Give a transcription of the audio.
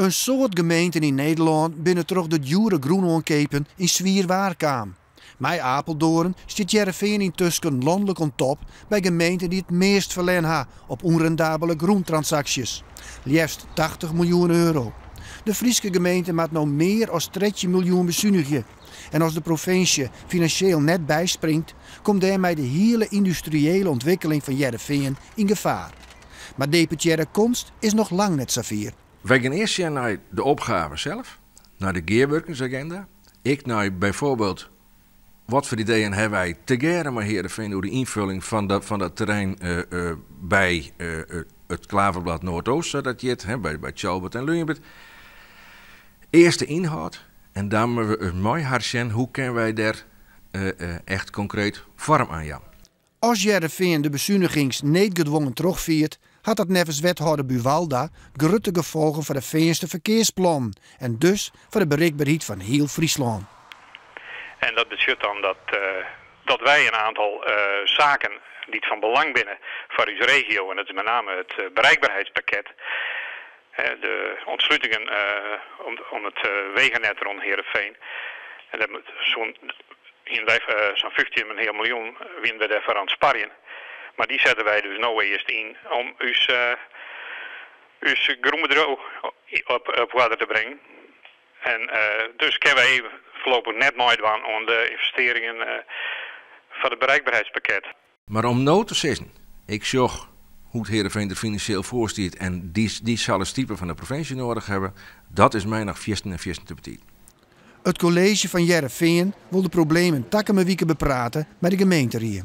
In soad gemeenten yn Nederlân binne troch de djoere grûnoankeapen yn swier waar kaam. Mei Apeldoorn stiet Hearrenfean yntusken lanlik oan top by gemeenten dy't it meast ferlern ha op ûnrendabele grûntransaksjes. Leafst 80 miljoen euro. De Fryske gemeente moat no mear as 13 miljoen besunigje. En as de provinsje finansjeel net byspringt, komt dêrmei de hiele yndustriële ûntwikkeling fan Hearrenfean yn gefaar. Mar deputearre Konst is noch lang net safier. Wy gean earst sjen nei de opgave sels, nei de gearwurkingsagenda. Ek nei byfoarbyld wat foar ideeën hawwe wy tegearre mei Hearrenfean oer de ynfolling fan dat terrein by it Klaverblad Noordoost, sa't dat hjit, by Tsjalbert en Lúnbert. Earst de ynhâld en dan moatte we mei har sjen hoe kinne wy dêr echt konkreet foarm aan jaan. As Hearrenfean de besunigings needgedwongen trochfiert, hat dat neffens wethâlder Buwalda grutte gefolgen foar de Feanster ferkearsplannen en dus foar de berikberheid fan hiel Fryslân. En dat betsjut dan dat wy in oantal saken dy't fan belang binne foar ús regio, en dat is mei name it bereikberheidspakket, de ûntslutingen om it wegenet rûn Hearrenfean, en dat soe hiene wy sa'n 15,5 miljoen wiene wy dêrfoar oan it sparjen. Mar dy sette wy dus no earst yn om ús ús grûnbedriuw op oarder te bringen. En dus kinne wy foarlopich net meidwaan oan de ynvestearringen foar it bereikberheidspakket. Mar om no te sizzen, ik sjoch hoe't Hearrenfean der finansjeel foar stiet en dy sille stipe fan de provinsje nedich hawwe, dat is my noch fiersten en fiersten te betiid. It kolleezje fan Hearrenfean wol de problemen takomme wike beprate mei de gemeenterie.